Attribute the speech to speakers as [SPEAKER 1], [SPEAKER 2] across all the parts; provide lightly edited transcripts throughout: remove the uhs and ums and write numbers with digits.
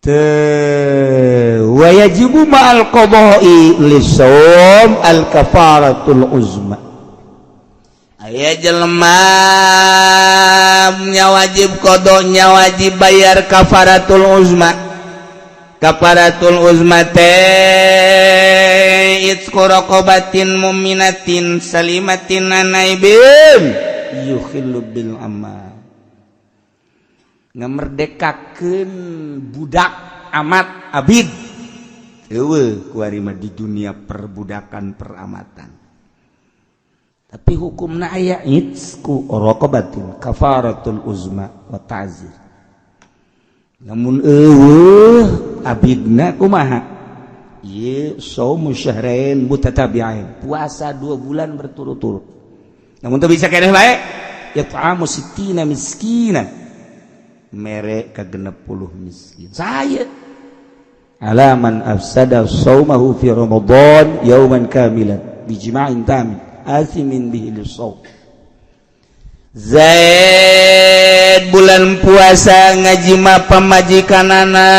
[SPEAKER 1] Teu wajibu ma'al qada'i lisawm al kafaratul uzma. Aya jelema nya wajib qada, nya wajib bayar kafaratul uzma. Kafaratul uzma teh itqu raqabatin mu'minatin salimatin an aibin yukhillu bil amal, ngamerdekakeun budak amat abid. Eueuh kuari mah di dunia perbudakan, peramatan, tapi hukumna aya itqu raqabatin, kafaratul uzma wa ta'zir. Namun eueuh abidna kumaha? Ieu saumu syahrain mutatabi'ain, puasa 2 bulan berturut-turut. Namun teu bisa keneh bae, it'amu sittina miskina, mere ka 60 miskin. Saya alaman afsada saumahu fi Ramadan yauman kamilan bijima'in tamin asimin bihi lisawm. Zaid bulan puasa ngajima pamajikanana,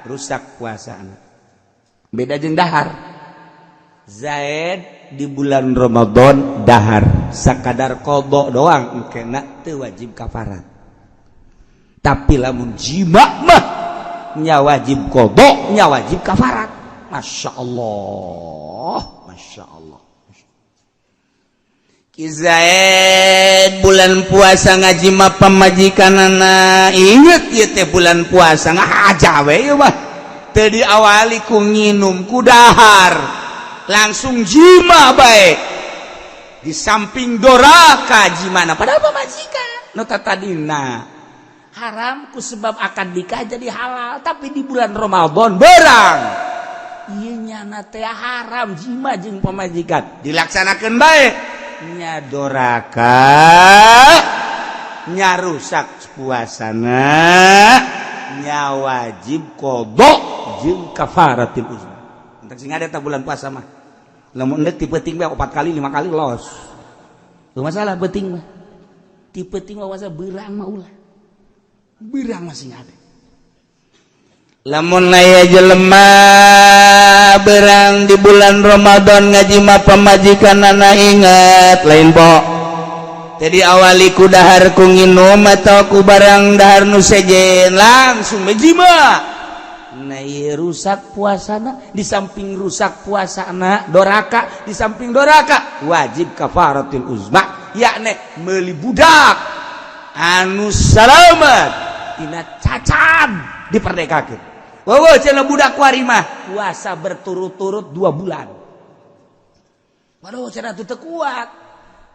[SPEAKER 1] rusak puasa. Beda jeung dahar. Zaid di bulan Ramadan dahar sakadar qada doang, kena teu wajib kafarat. Tapi lamun jima mah nya wajib qada, nya wajib kafarat. Masya Allah, Masya Allah. Ki Zaid bulan puasa ngajima pamajikanana, inget ieu teh bulan puasa, ngahaja we ieu mah, teu diawali ku nginum, ku dahar, langsung jima bae. Di samping doraka jimana, padahal pamajikan nu tadina haram, ku sebab akad nikah jadi halal, tapi di bulan Ramadan berang ieu nyana teh haram jima jeung pamajikan, dilaksanakeun bae, nya doraka, nya rusak puasana, nya wajib qada jeung kafaratil uzma. Entek sing ada bulan puasa mah, lamun endek ti peuting bae opat kali, lima kali, los. Teu masalah peuting mah, ti peuting mah puasa. Beurang mah ulah, beurang masih ada. Lamun aya jelema berang di bulan Ramadan ngajima pamajikanana, ingat lain bo, jadi awali ku dahar, ku nginum atau ku barang dahar nu sejen, langsung ngajima. Nah, ieu rusak puasana. Di samping rusak puasana, doraka. Di samping doraka, wajib kafaratul uzma, yakni meuli budak anu salamat tina cacat, diperdekakeun. Wow, cenah budak kuari mah puasa berturut-turut 2 bulan. Waduh, cenah teu kuat.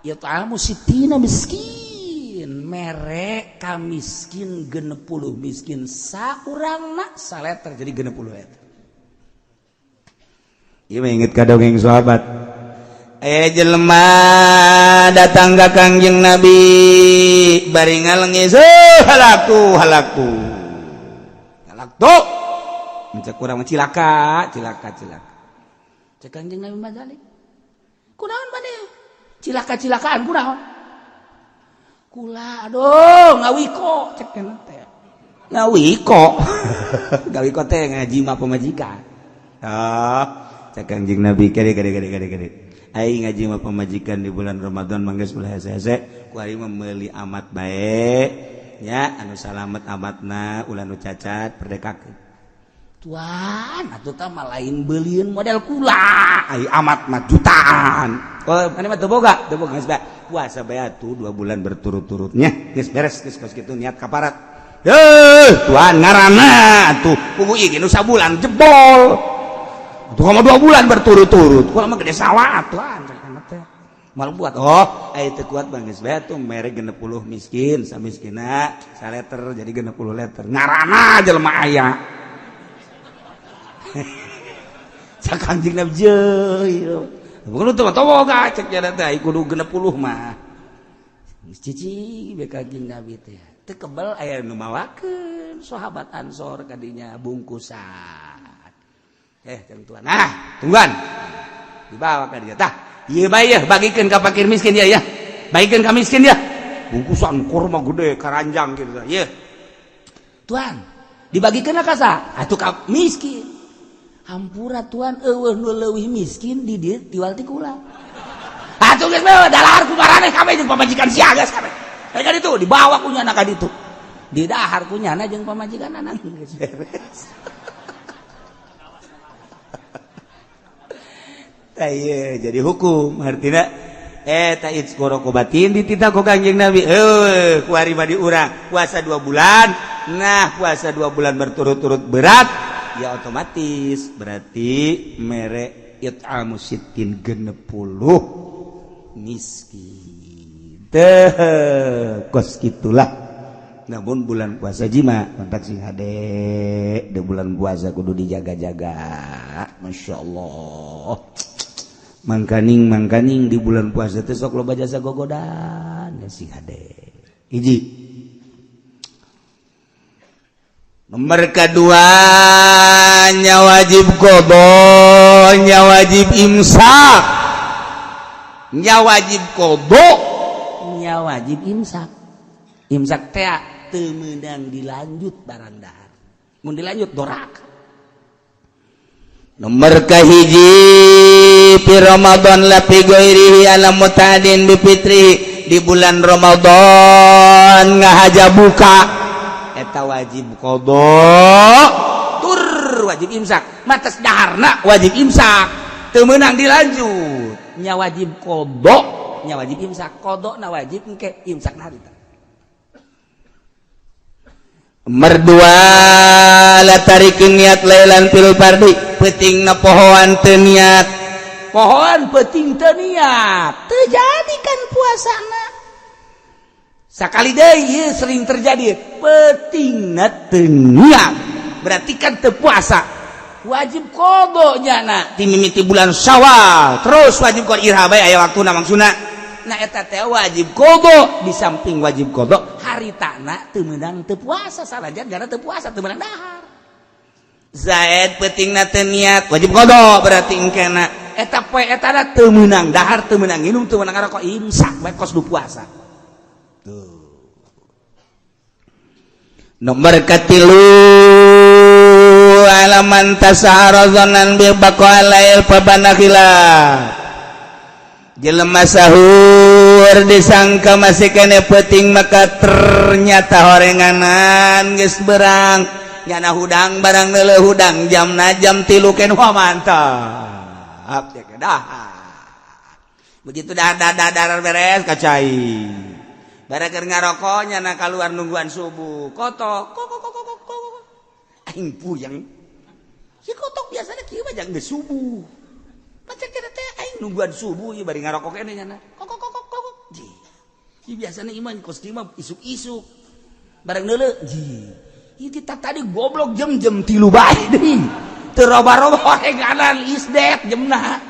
[SPEAKER 1] Ya ta'amu sittina miskin, mere ka miskin 60 miskin, saurangna saleter jadi 60 liter. Ieu mah inget ka dongeng sahabat. Eh, jelema datang ka Kangjeng Nabi bari ngalengis, "Oh, halaktu, halaktu, halaktu." Mencek kurang, cilaka, cilaka, cilaka. Cek Kangjeng Nabi mazalik, "Kunaon maneh cilaka cilakaan? Kunaon?" "Kula aduh ngawiko," cek teh. Ngawiko, ngawiko teh ngaji mah pamajikan. Ah, cek Kangjeng Nabi, "Kade, kade, kade, kade, kade. Aing ngaji mah pamajikan di bulan Ramadan mangga ulah hese-hese. Ku aing mah meuli amat bae nya, anu salamet amatna, ulah nu cacat, perdekakeun." "Tuan, atuh tah mah lain beulieun model kula, ai amat mah jutaan." "Oh, mana mah teu boga, teu boga, geus bae. Puasa bae atuh 2 bulan berturut-turutnya, geus beres, geus kos kitu niat kaparat." "Eh, tuan, ngaranna atuh kubu ieu nu sabulan jebol. Atuh mah 2 bulan berturut-turut. Kula mah gede sawah, tuan." Teh mal buat. "Oh, aya teu kuat bang, geus bae atuh mere 60 miskin, samiskina saleter jadi 60 liter. Ngaranna jelema aya." Cak Kanjeng Nabi, "Jeuh, bukan teu boga," cek jana teh, "kudu 60 mah." Cici be Kanjeng Nabi teh teu kebel, aya nu mawakeun sahabat Ansor kadinya bungkusan. Eh, tuan, nah, tungguan dibawa ka dia. "Tah, ieu bae ya, bagikeun ka fakir miskin ya, ya bagikeun ka miskin ya." Bungkusan kurma gede karanjang gitu ya. Tuan, dibagikeun ka saha? Atuh ka miskin. Hampura tuan, eueuh nu leuwih miskin di dieu tiwal ti kula. Atuh geus bae dalahar ku maraneh kabeh jeung pamajikan sia geus kabeh. Ka ditu dibawa ku nyana ka ditu. Di dahar ku nyana jeung pamajikan anak geus beres. Tah ieu jadi hukum artina eta batin dititah ku Kangjeng Nabi kuari mah di urang puasa 2 bulan. Nah, puasa 2 bulan berturut-turut berat ya, otomatis berarti mere it'amu sittin 60 miskin teh kos gitulah. Namun bulan puasa jima kontak sing hade di bulan puasa kudu dijaga-jaga. Masya Allah, mangkaning mangkaning di bulan puasa teh sok loba jasa gogodan ya sing hade. Hiji nomor kedua nya wajib qadha, nya wajib imsak, nya wajib qadha, nya wajib imsak. Imsak teh teu meunang dilanjut barang dahar, mun dilanjut doraka.
[SPEAKER 2] Nomor kahiji fi Ramadan la fi ghairihi ala mutadin bi fitri, di bulan Ramadan ngahaja buka
[SPEAKER 1] eta wajib qadha tur wajib imsak, matas daharna wajib imsak, teu meunang dilanjut. Nya wajib qadha, nya wajib imsak. Qadha na wajib engke, imsak na harita.
[SPEAKER 2] Merdua la tarikin niat lailan fil fardi, peuting na pohoan teu niat.
[SPEAKER 1] Pohoan peuting teu niat, teu jadi kan puasana. Sakali deui ieu sering terjadi, peutingna teu niat berarti kan teu puasa, wajib qadha nyana
[SPEAKER 2] ti mimiti bulan Syawal terus wajib qadha iraha bae aya waktuna maksudna.
[SPEAKER 1] Nah, eta teh wajib qadha. Di samping wajib qadha, haritana teu meunang teu puasa, sanajan gara teu puasa teu meunang dahar.
[SPEAKER 2] Zaid peutingna teu niat, wajib qadha berarti engkena.
[SPEAKER 1] Eta poe eta teu meunang dahar, teu meunang nginum, teu meunang ngarokok, imsak bae kos du puasa.
[SPEAKER 2] Tuh. Nomor katilu alaman tasahara dhannan bi baqa lail fabana khilaf, jelema sahur disangka masih kene peuting, maka ternyata horenganan geus berang, nyana hudang barang neuleuh hudang jamna jam 3 ken.
[SPEAKER 1] Wah, mantap ya, dahar. Begitu dah dah dah beres kacai barang keur ngarokok, nyana keluar nungguan subuh, kotok kok kok kok kok kok. Aing puyeng si kotok, biasanya kieu mah jangan geus subuh. Pacak kira teh aing nungguan subuh ieu bari ngarokok keneh, nyana kok kok kok kok kok. Ji ieu biasana iman kos kieu mah isuk-isuk barang neuleuh. Ji, ieu kita tadi goblok jam-jam 3 bae deui teu roba-roba horenganan isdet jamna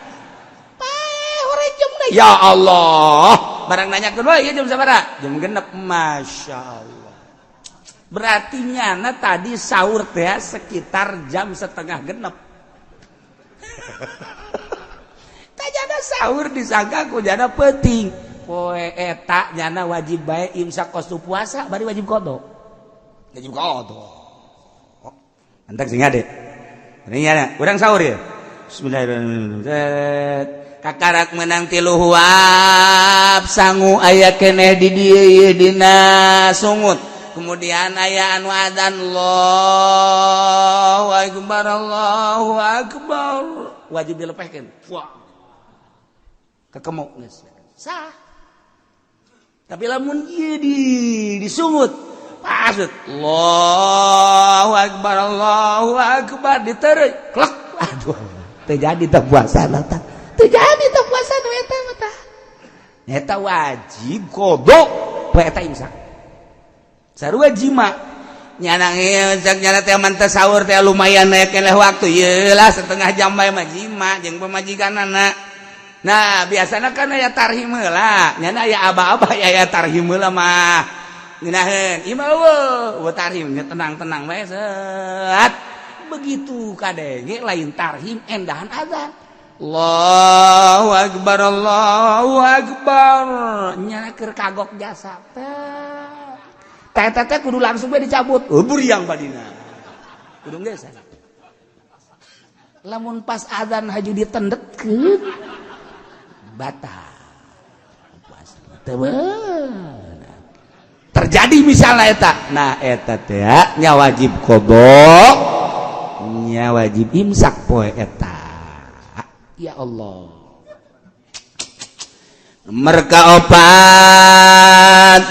[SPEAKER 1] pae hore jamna. Ya Allah, barang nanya kedua ieu jam sabaraha? Jam 6. Masya Allah, berarti nyana tadi sahur teh sekitar jam 5.30. Jana sahur disangka ku jana peuting poe eta, nyana wajib bae imsak kos puasa bari wajib qadha, wajib qadha.
[SPEAKER 2] Antak sing ade ini nyana urang sahur ya, bismillahirrahmanirrahim, kakarak menang 3 huap, sangu aya keneh di dieu dina sungut. Kemudian aya anu adzan, Allahu akbar, Allahu akbar,
[SPEAKER 1] wajib dilepehkeun. Wah, kekemuk geus sah. Tapi lamun ieu di disungut pasut Allahu akbar, Allahu akbar, diteureuy klek, aduh, teu jadi teh puasa tah, teu jadi teh puasa nu eta mah tah. Eta wajib qadha poe eta, imsak sarua jima.
[SPEAKER 2] Nyana cek nyana teh man teh sahur teh lumayan aya keneh waktu ieu lah, setengah jam bae mah jima jeung pamajikanana.
[SPEAKER 1] Nah, biasanya kan aya tarhim heula, nyana aya aba-aba aya tarhim heula mah ngeunaheun. Ieu mah eueuh tarhim nya, tenang-tenang bae set. Begitu kadenge lain tarhim, endahan azan,
[SPEAKER 2] Allahu akbar, Allahu akbar,
[SPEAKER 1] nyana keur kagok jasa teh. Teh teh kudu langsung we dicabut. Oh, buriang badina. Kudu geus. Lamun pas azan haju ditendetkeun batal. Puasa teu. Terjadi misalnya eta. Nah, eta teh nya wajib qada, nya wajib imsak poe eta. Ya Allah.
[SPEAKER 2] Mereka opat,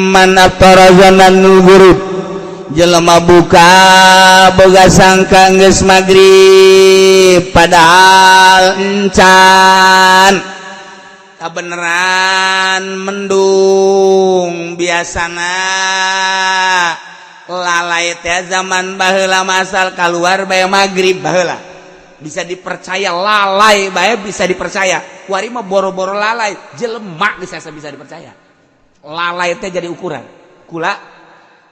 [SPEAKER 2] man aftara zananul ghurub, jelema buka boga sangka geus magrib padahal encan, kabeneran mendung. Biasana lalai teh zaman baheula masal keluar bae magrib. Baheula bisa dipercaya, lalai bae bisa dipercaya. Kuari mah boro-boro lalai, jelema bisa bisa dipercaya. Lalai teh jadi ukuran kula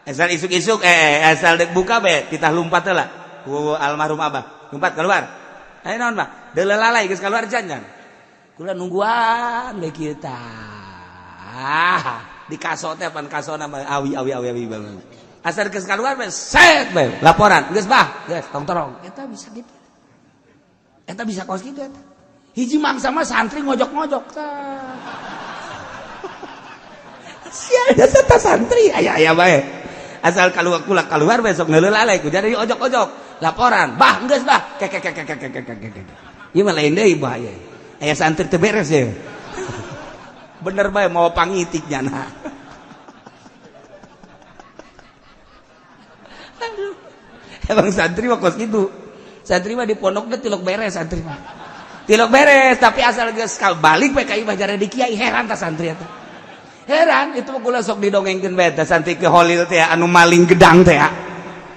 [SPEAKER 2] asal isuk-isuk, asal dek buka bae titah lumpat lah ku almarhum abah, lumpat keluar. Ayo naon, Bah? Deuleu lalai geus keluar jangan kula nungguan bae kieu tah di kaso teh, pan kasona mah awi awi awi awi banget. Asal geus keluar bae, set bae laporan, geus bah, geus tong torong. Eta bisa gitu, eta bisa kos gitu. Eta hiji mangsa mah santri ngojok-ngojok tah. Sia eta santri aya aya bae, asal keluar kula keluar besok ngeuleuh lalai ku jadi ojok-ojok laporan, bah, geus bah, kek kek kek kek kek kek kek. Ieu mah lain deui, bahaya. Aya santri teu beres ya, bener bae mau pangitik nyana. Aduh, emang santri mah kos gitu. Santri mah di pondok teh tilok beres, santri mah tilok beres, tapi asal geus balik bae ka imah jare di kiai. Heran tah santri eta, heran. Itu mah kula sok didongengkeun bae tah santri ke Holil teh anu maling gedang teh.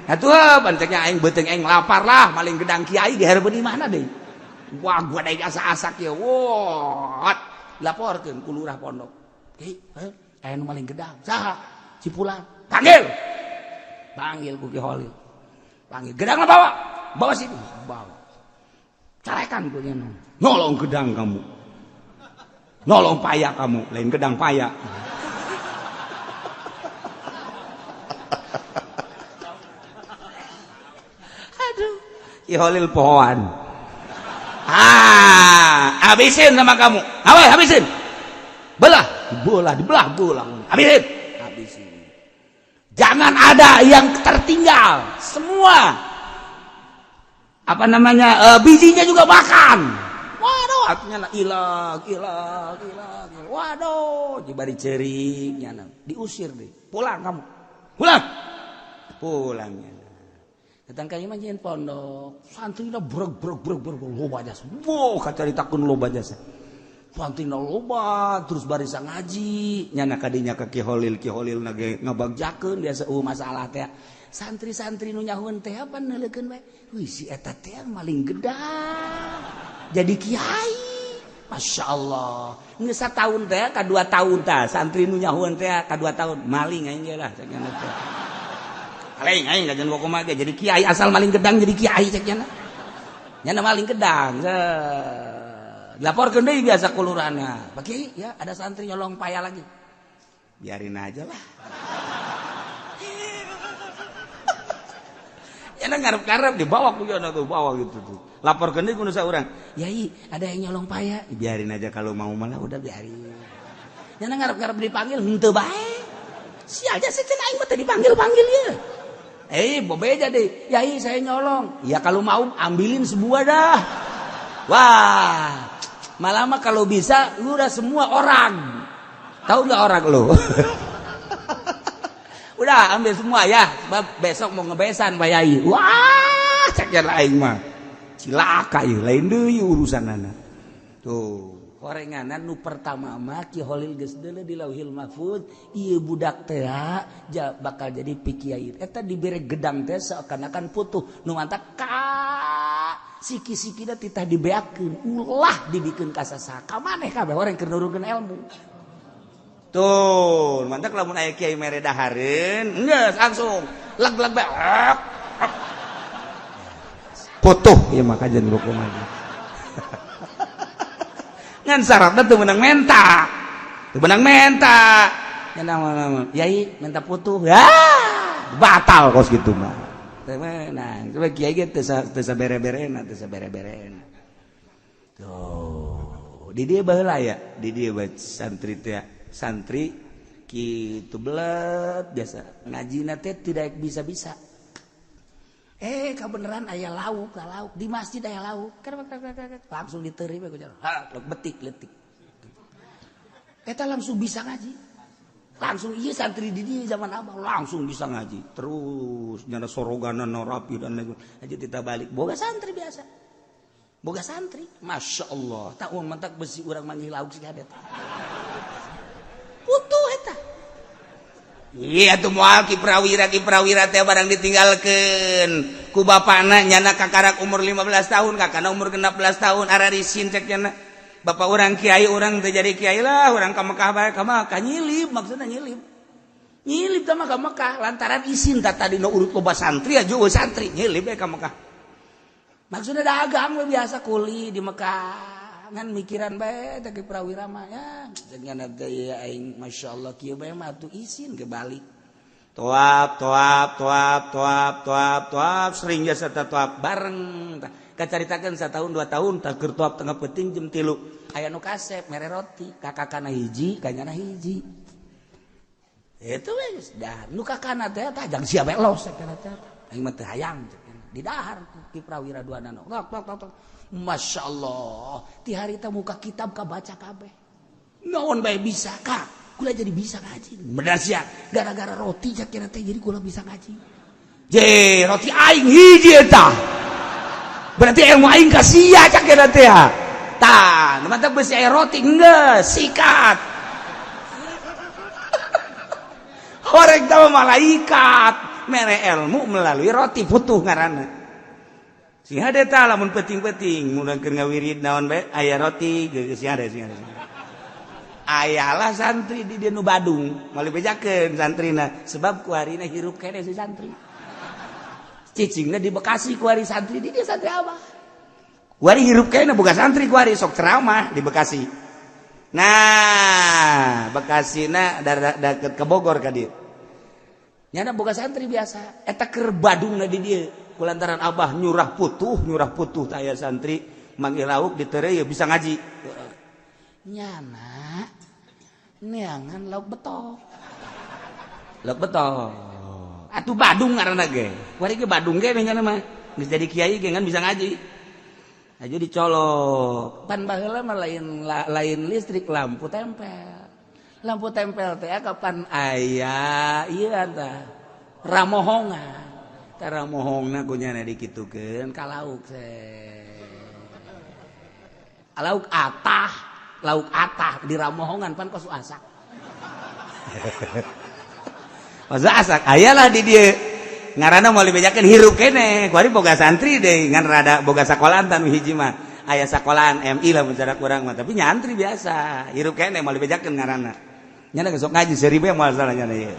[SPEAKER 2] Atuh panteknya aing beuteung aing lapar lah, maling gedang kiai di hareupeun imahna deui. Wah, gua deui asa-asak ya. Wah, laporkeun ku lurah pondok. Kiai, aya nu maling gedang. Saha? Si Fulan. Panggil. Panggil ku Ki Holil. Panggil. Gedangna bawa. Bawa sini. Bawa. Carekan ku nya. Nolong gedang kamu. Nolong paya kamu, lain gedang paya. Aduh, Ki Holil pohoan. Ah, habisin sama kamu. Awe, habisin. Belah, belah, dibelah, belah. Habisin. Habisin. Jangan ada yang tertinggal. Semua. Apa namanya? Bijinya juga makan. Waduh, artinya ilang, ilang, ilang. Waduh, jibari ceurik nyana. Diusir deh. Pulang kamu. Pulang. Pulang nyana. Datang ka imah nyieun pondok. Santrina breg breg breg breg loba jasa. Wow, kacaritakeun loba jasa. Santrina loba terus barisa ngaji. Nyana kadinya ka Ki Holil, Ki Holil na ge ngabagjakeun biasa masalah teh. Santri-santri nu nyahueun teh apa neuleukeun bae. Wih, si eta teh maling gedang. Jadi kiai. Masya Allah. Geus sataun teh ka 2 tahun tah santri nu nyahueun teh ka 2 tahun maling aing ge lah cek nya teh. Maling aing kajian kumaha ge jadi kiai, asal maling gedang jadi kiai cek nya. Nya maling gedang. Dilaporkeun deui biasa ku lurahna. Pak Kiai, ya ada santri nyolong paya lagi. Biarin aja lah. Ya ngarep-ngarep dibawa ku nya tuh, bawa gitu tuh. Laporkeun deui ku nu saurang. Yai, ada yang nyolong paya. Biarin aja kalau mau malah udah biarin. Nya ngarep-ngarep dipanggil henteu bae. Sia aja sih cenah aing mah teu dipanggil-panggil ya. Bobeja deh. Yai, saya nyolong. Ya kalau mau ambilin sebuah dah. Wah, malah mah kalau bisa lu udah semua orang. Tahu nggak orang lu? Udah ambil semua ya, sebab besok mau ngebesan Pak Yai. Wah, cek aing mah. Cilaka ieu, lain deui urusanana. Tuh, horenganan nu pertama mah Ki Holil geus deuleu di Lauhil Mahfuz, ieu budak teh bakal jadi pikiai. Eta dibere gedang teh seakan-akan putuh, nu mantak ka siki-sikina titah dibeakeun, ulah dibikeun ka sasaha. Ka maneh kabeh orang keur nurunkeun ilmu. Tuh, mantak lamun aya kiai mere dahareun, geus langsung leg-leg bae. Putuh ieu mah kajian kumaha. Ngan syaratna teu meunang menta. Teu meunang menta.
[SPEAKER 1] Nya yai minta putuh. Ya, batal kos gitu mah. Nah, coba kiai ge teu sabere-berena, teu sabere-berena. Tuh, di dieu baheula ya, di dieu bae santri teh, santri kitu belet biasa. Ngajina teh tidak bisa-bisa. Kebenaran aya lauk, lauk di masjid aya lauk. Langsung diteri bae ku ha, betik letik. Eta langsung bisa ngaji. Langsung iya santri di dia zaman abah langsung bisa ngaji. Terus nyana soroganan rapi dan lain aja kita balik boga santri biasa. Boga santri, masya Allah. Tak uang mentak besi urang manggil lauk sih kadet. Putuh eta. Iya tuh moal ki prawira teh barang ditinggalkeun ku bapana nyana kakarak umur 15 tahun kakana umur 16 tahun ararisin cek nyana. Bapak orang kiai orang teh jadi kiai lah orang ka Mekah bae ka Mekah nyilip maksudna nyilip. Nyilip teh mah ka Mekah lantaran isin tah tadi nu urut loba santri aja eueuh santri nyilip bae ka Mekah. Maksudna dagang we biasa kuli di Mekah ngan mikiran bae teh ki prawira mah ya dengan teh aing masyaallah kieu bae mah atuh isin ke balik. Toap toap toap toap toap toap sering jasa toap bareng tah. Kacaritakeun satahun 2 tahun tah keur toap tengah peuting jam 3 aya nu kasep mere roti kakakana hiji kanyana hiji itu we geus dah nu kakana teh tah jang sia bae los kana teh aing mah teu hayang di dahar ki prawira dua nano tok tok tok masyaallah ti harita muka kitab kabaca kabeh naon bae bisa ka kula jadi bisa ngaji bener sia gara-gara roti cak teh jadi kula bisa ngaji je roti aing hiji eta berarti ilmu aing ka sia cak teh tah nu mantap besi aya roti geus sikat horeg teh malaikat mere ilmu melalui roti putuh ngaranna sing hade tah lamun penting-penting mun keur ngawirid naon bae aya roti geus sing hade sing hade ayalah santri di dieu nu Badung moal dibejakeun santrina sebab kuarina hirup keneh si santri cicingna di Bekasi kuari santri di dieu santri abah kuari hirup keneh boga santri kuari sok ceramah di Bekasi nah Bekasina deket ke Bogor ka dieu nyana boga santri biasa eta keur Badungna di dieu kulantaran abah nyurah putuh taya santri manggil lauk ditereu bisa ngaji nyana neangan lauk betok atuh Badung ngaranna ge kuari ge Badung ge nyana mah geus jadi kiai ge ngan bisa ngaji aja dicolok pan baheula mah lain listrik lampu tempel teh kapan aya ieu tah ramohongan tah ramohongna ku nyana dikitukeun ka lauk lauk atah di ramohongan pan kos asak kos asak ayalah di dieu ngaranna moal dibejakeun hirup keneh kuari boga santri deui ngan rada boga sakolahan tan hiji mah aya sakolahan MI lah mun cara kurang mah tapi nyantri biasa hirup keneh moal dibejakeun ngaranna nyana sok ngaji seribu moal salah nyana ieu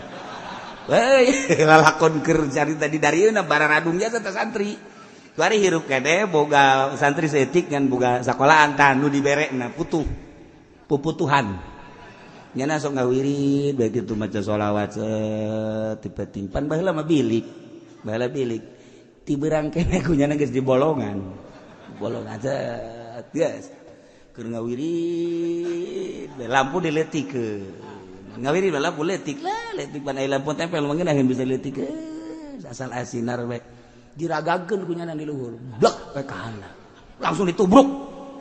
[SPEAKER 1] heuy lalakon keur carita di darieuna bararadung jasa teh santri kuari hirup keneh boga santri saeutik ngan boga sakolahan tah nu diberekna putuh puputuhan nyana sok ngawirid bae kitu maca sholawat tipe timpan baheula mah bilik baheula bilik ti beurang keneh ku nyana geus di bolongan bolongan set geus keur ngawirid lampu diletikeun ngawirid lampu letik lah letik pan aya lampu tempel mah ngeunaheun bisa diletikeun asal asinar bae diragakeun ku nyana di luhur blek bae ka handap langsung ditubruk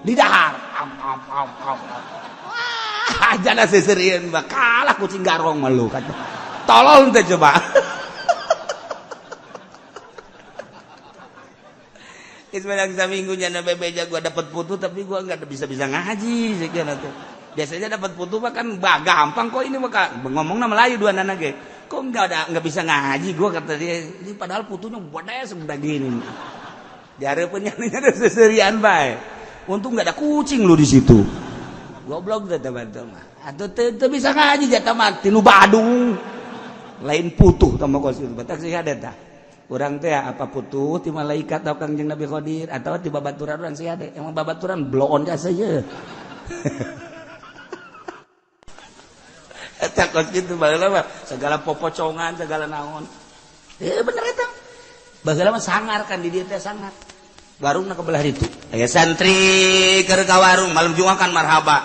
[SPEAKER 1] di dahar am am am am jana seserian mah kalah kucing garong mah lu tolol teh coba Ismail saminggu jana bebeja gua dapat putu tapi gua nggak bisa-bisa ngaji sekian tuh biasanya dapat putu mah kan gampang kok ini mah ngomongna Melayu dua nana ge kok nggak bisa ngaji gua kata dia ini padahal putunya gede segede gini dihareupeun nya seserian bae untung nggak ada kucing lu di situ goblok teh teman-teman atuh teu bisa ngaji jatah mah ti nu Badung lain putuh tah mah kos kitu batak sih ada tah urang teh apa putuh ti malaikat atau Kangjeng Nabi Khadir atau ti babaturan urang sih ada emang babaturan bloon jasa ye. Eta kos kitu baheula mah segala popocongan, segala naon. Eh, bener eta. Baheula mah sangar kan di dieu teh sangar. Warungna ke belah ditu. Aya santri keur ka warung malam Jumat kan marhaba.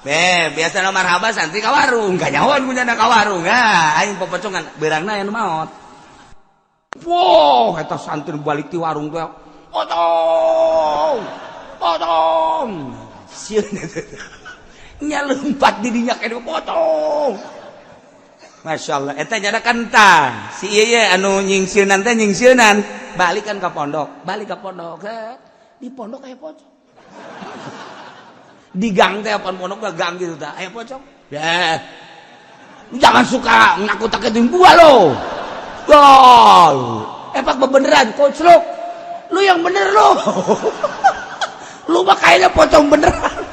[SPEAKER 1] Be, biasana marhaba santri ka warung, kanyahoan punya ka warung. Ah, aing popocongan beurangna aya nu maot. Wow, eta santri balik ti warung teh. Potong. Potong. Sieun nya lompat didinya kene potong. Masya Allah, eta nyada kentang. Si ieu ye anu nyingsieunan teh nyingsieunan, balik kan ke pondok, balik ke pondok. Di pondok aya pocong. Di gang teh apa pondok gang gitu tah, aya pocong. Ya. Jangan suka nakut-nakutin gua lo. Gol. Epak bebeneran, koclok. Lu yang bener lu. Lu mah kayaknya pocong beneran.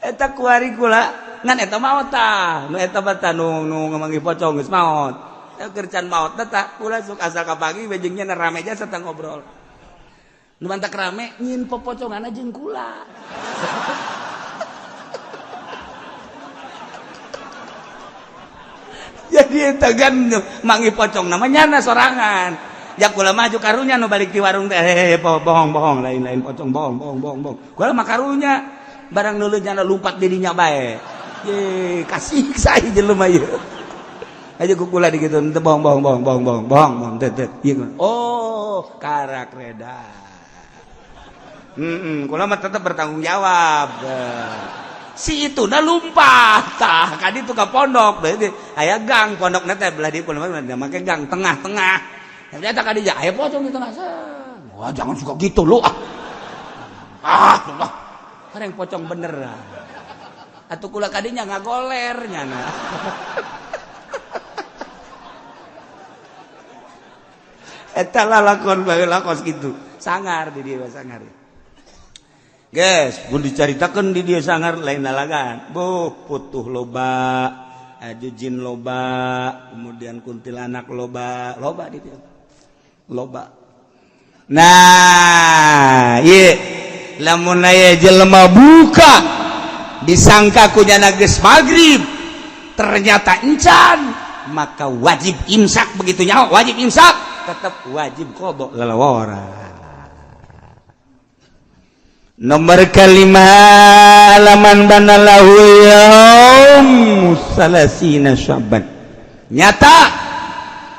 [SPEAKER 1] Eta kuari kula ngan eta maot tah nu eta mah tah nu nu ngamanggih pocong geus maot. Eta keur can maot teh tah kula sok asa kapagi we jeung nya rame jasa tah ngobrol. Nu mantak rame nyin popoconganna jeung kula. Jadi eta kan manggih pocong namanya nyana sorangan. Ya kula maju karunya nu balik di warung teh bohong bohong lain-lain pocong bohong bohong bohong bohong. Kula mah karunya barang nulun nyana lumpat dirinya bae. Ye, kasih saya jelema ieu. Aja ku kula digitu teu bohong bohong bohong bohong bohong bohong bohong teu teu. Oh, karak reda. Kula mah tetep bertanggung jawab. Si itu na lumpat tah ka ditu ka pondok berarti aya gang pondokna teh belah dieu kula mah make gang tengah-tengah. Ternyata ka dieu aya pocong di tengah. Wah, jangan suka gitu lu ah. Ah, Allah. Kareng pocong bener. Atuh kula kadinya ngagoler nyana. Eta lalakon baheula kos kitu. Sangar di dieu sangar. Guys, mun dicaritakeun di dieu sangar lain lalagan. Buh, putuh loba, aju jin loba, kemudian kuntilanak loba, loba di dieu. Loba. Nah, ieu lamun aya jelema buka disangka ku nyana geus magrib, ternyata encan, maka wajib imsak begitu nyaho, wajib imsak, tetap wajib qada lalawara. Nomor kelima laman banalahu yaum salasina Syaban. Nyata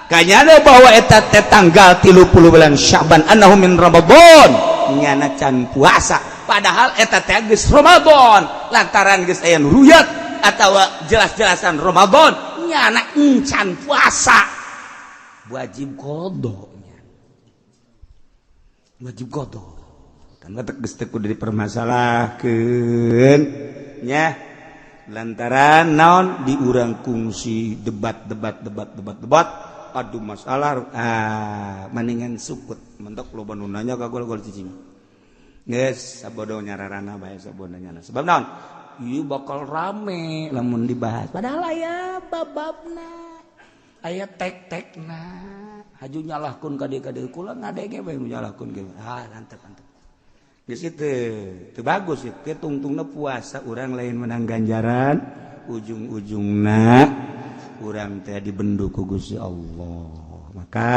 [SPEAKER 1] kanyana bahwa eta teh tanggal 30 bulan Syaban annahu min Ramadan. Nyana can puasa padahal eta teh geus Ramadan lantaran geus aya ruyat atawa jelas-jelasan Ramadan nyana encan puasa wajib qada nya, wajib qada kan batek geus teu kudu dipermasalahkeun nya lantaran naon diurang kungsi debat debat debat debat debat aduh masalah ah mendingan sukut mentok loba nu nanya ka gol-gol cicing geus sabodo nyararana bae sabodo nyana sebab naon ieu bakal rame lamun dibahas padahal aya bababna aya tek-tekna haju nyalahkeun ka dieu ka dieu kula ngadenge bae nu nyalahkeun ge ah antep antep geus itu teu bagus ieu tungtungna puasa urang lain menang ganjaran ujung-ujungna urang teh dibendu ku Gusti Allah maka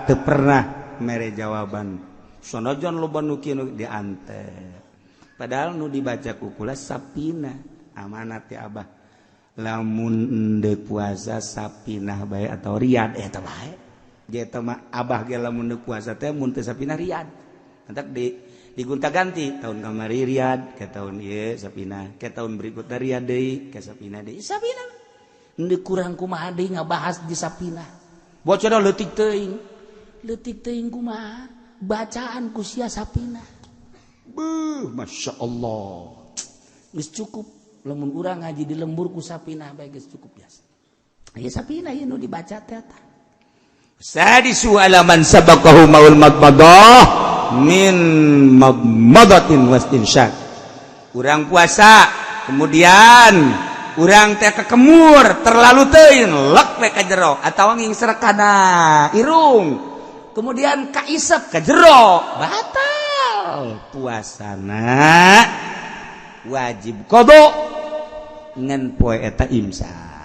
[SPEAKER 1] teu pernah mere jawaban sanajan loba nu kieu diante padahal nu dibaca ku kula sapina amanat ya abah lamun endeu puasa sapinah bae atau riad eta bae ge eta mah abah ge lamun endeu puasa teh mun teu sapinah riad entak di digonta-ganti tahun kamari riad ke tahun ieu sapinah ke tahun berikutna riad deui ke sapinah deui sapinah Ini kurang kumaha deui ngabahas di sapinah. Bocor leutik teuing kumaha bacaan ku sia sapinah. Beuh, Masya Allah. Geus cukup lamun urang ngaji di lembur ku sapinah bae geus cukup biasa. Aya sapinah ieu nu dibaca teh eta. Sadisu alaman sabaqahu maul madmadah min madmadatin wastinsyaq. Urang puasa kemudian urang teh kekemur terlalu teuing lek we ka jero atawa ngingsrek kana irung kemudian kaisep ka jero batal puasana. Wajib qadha, ngan poe eta imsak.